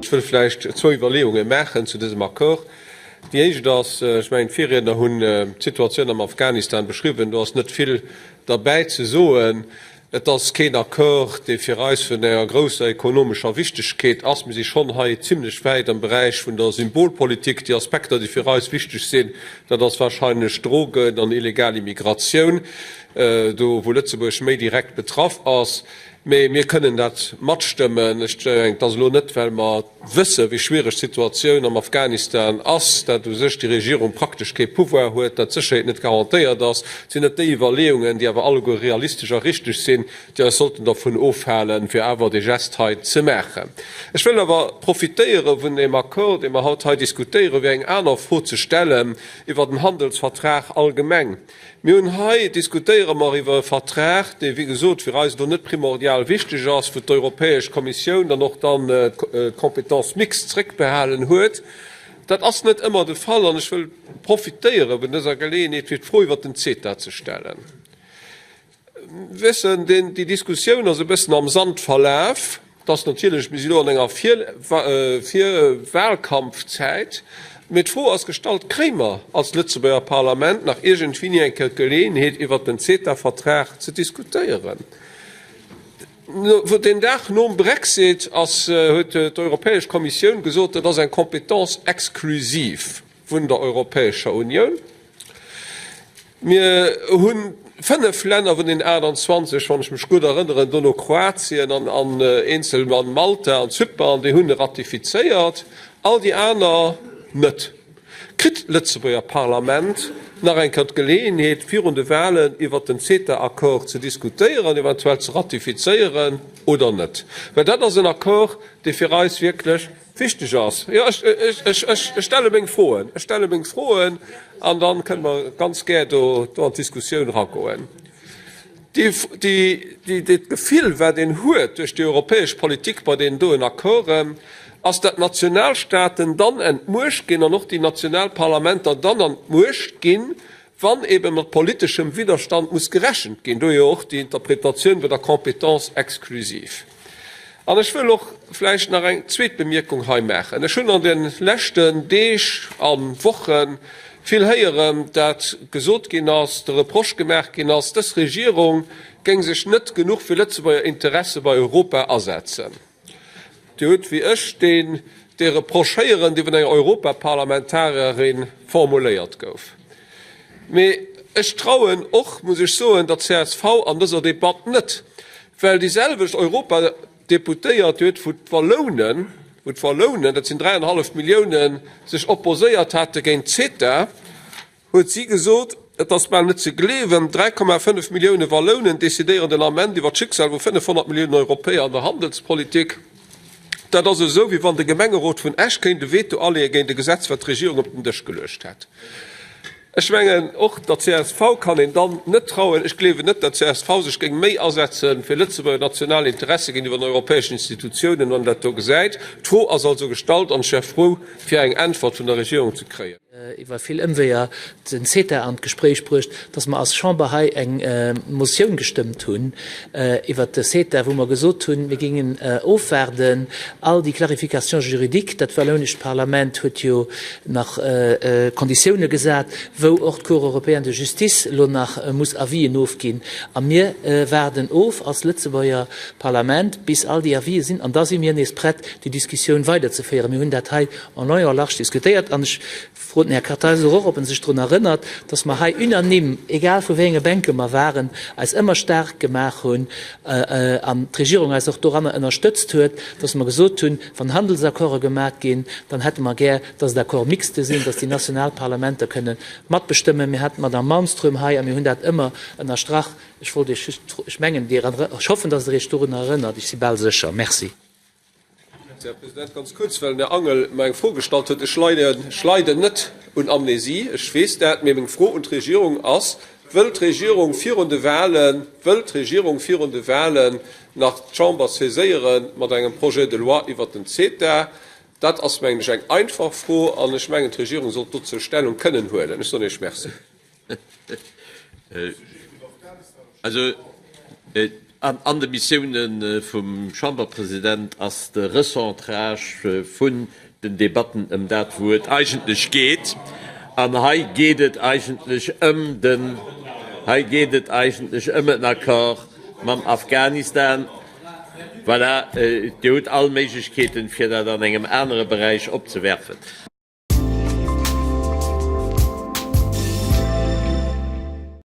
Ech wëll vläicht zwou Iwwerleeunge maachen zu dësem Accord. Déi éischt ass, ech mengen, d'Virriedner hunn d'Situatioun am Afghanistan beschriwwen, do ass net vill derbäi ze soen. Et ass keen Accord, dee fir eis vun enger grousser ekonomescher Wichtegkeet ass. Mir si schonn hei zimlech wäit am Beräich vun der Symbolpolitik. Déi Aspekter, déi fir eis wichteg sinn, dat ass wahrscheinlech Drogen an illegal Immigratioun, do wou Lëtzebuerg méi direkt betraff ass. Mee mir kënnen dat matstëmmen. Ech mengen, et ass elo net, well mer wëssen, wéi schwiereg d'Situatioun am Afghanistan ass, dat u sech déi Regierung praktesch kee Pouvoir huet, dat d'Sécherheet net garantéiert ass. Et sinn net déi Iwwerleeungen, déi awer alleguer realistesch a richteg sinn, déi eis sollten dervun ofhalen, fir awer dee Gest hei ze maachen. Ech wëll awer profitéiere vun deem Accord, dee mer haut hei diskutéieren, fir eng aner Fro ze stellen iwwer den Handelsvertrag allgemeng. Mir hunn hei, diskutéiere mer iwwer e Vertrag, dee wéi gesot fir eis elo net primordial wichteg ass, wou d'Europäesch Kommissioun dann och dann d'Compétence mixte zréckbehalen huet. Dat ass net ëmmer de Fall an ech wëll profitéiere vun dëser Geleeënheet, fir d'Fro iwwert den CETA ze stellen. Wëssen, deen, déi Diskussioun ass e bëssen am Sand verlaf. Et ass natierlech, mir si lo an enger Virwahlkampfzäit, mee d'Fro ass gestallt, Kréie mer als Lëtzebuerger Parlament nach iergendwéini eng Kéier d'Geleeënheet, iwwert den CETA-Vertrag ze diskutéieren? Deen Dag nom Brexit ass, huet d'Europäesch Kommissioun gesot, dat ass eng Compétence exclusive vun der Europäescher Unioun. Mir hu 5 Länner vun den 28, wann ech mech gutt erënneren, dono Kroatien an eenzel an Malta an Zypern, déi hunn e ratifizéiert, all déi aner net. Kritt d'Lëtzebuerger Parlament nach eng Kéier d'Geleeënheet, virun de Wahlen iwwert den CETA-Accord ze diskutéieren, eventuell ze ratifizéieren oder net? Well dat ass en Accord, dee fir eis wierklech Wichteg ass, jo, ech stelle meng Froen, ech stelle meng Froen an da kënne mer ganz gär do an d'Diskussioun eragoen. Dat Gefill, wat een huet duerch déi europäesch Politik bei deenen doen Accorden, ass, datt d'Nationalstaaten dann entmuecht ginn an och déi national Parlamenter dann an d'Muecht ginn, wann ebe mat politeschem Widderstand muss gerechent ginn, dohier och déi Interpretatioun bei der Compétence exclusive. An ech wëll och vläicht nach eng zweet Bemierkung hei maachen. Ech hunn an de leschten Deeg a Woche vill héieren, dat gesot ginn ass, de Reproche gemaach ginn ass, dës Regierung géing sech net genuch fir Lëtzebuerger Interesse bei Europa asetzen. Dir hutt wéi ech deen dee Reproche héieren, dee vun enger Europaparlamentarierin formuléiert gouf. Mee ech trauen och, muss ech soen, der csv an dëser Debatt net, well déi selwecht Europadeputéiert, déi huet, wou d'Wallounen, wou d'Wallounen, dat sinn dräienhallef Milliounen, sech opposéiert hate géint d'CETA, huet si gesot, Et ass bal net ze gleewen, 3,5 Millioune Wallounen decidéieren den Ament iwwer d'Schicksal vu 500 Milliounen Europäer an der Handelspolitik. Dat ass esou, wéi wann de Gemengerot vun Esch kéint e Veto aleeë géint e Gesetz, wat d'Regierung op den Dësch geluecht hätt. Ech mengen, och der csv kann een dann net trauen. Ech gleewen net, datt csv sech géing méi asetze fir Lëtzebuerger national Interesse géintiwwer den europäeschen Institutiounen, wann dat do gesäit. D'Fro ass also gestallt an ech wär frou, fir eng Äntwert vun der Regierung ze kréien. iwwer vill Ëmweeër den CETA an d'Gespréich bruecht, dass mer als Chamber hei eng Motioun gestëmmt hunn iwwert de CETA, wou mer gesot hunn, mir géingen ofwaarden all déi Clarifications juridiques. Dat wallounescht Parlament huet jo nach Konditioune gesat, wou och d'Cour européenne de justice elo nach muss Avisen ofginn. A mir waarden of als Lëtzebuerger Parlament, bis all déi Avisen sinn, an da si mir nees prett, déi Diskussioun weiderzeféieren. Mir hunn dat hei en long et en large diskutéiert an ech froen den Här Kartheiser och, ob en sech drun erënnert, dass mer hei unanime, egal vu wéi enge Bänke mer waren, eis ëmmer staark gemaach hunn an d'Regierung eis och doranner ënnerstëtzt huet, dass mer gesot hunn, wann Handelsaccorde gemaat ginn, dann hätte mer gär, dass et Accords mixtes sinn, dass déi national Parlamenter kënne matbestëmmen. Mir haten d'Madame Malmström hei a mir hunn dat ëmmer ënnerstrach. Ech wollt Iech just, ech mengen, Dir, ech hoffen, dass Der Iech dorunner erënnert, ech si bal sécher. Merci. Här President, ganz kuerz, well den Här Angel mer eng Fro gestallt huet. Ech leiden, ech leiden net un Amnesie, ech weess dat, mee meng Fro un d'Regierung ass, Wëll d'Regierung virun de Wahlen, wëll d'Regierung virun de Wahlen nach d'Chamber saiséiere mat engem Projet de loi iwwert den CETA? Dat ass, mengen ech, eng einfach Fro an ech mengen, d'Regierung sollt dozou Stellung kënnen huelen. Ech soen Iech Merci. Also. An an de Missioune vum Chamberpresident ass de Recentrage vun den Debatten ëm dat, wou et eigentlech geet. An hei geet et eigentlech ëm den, hei geet et eigentlech ëm en Accord mam Afghanistan. Voilà, Dir hutt all Méiglechkeeten, fir dat an engem anere Beräich opzewerfen.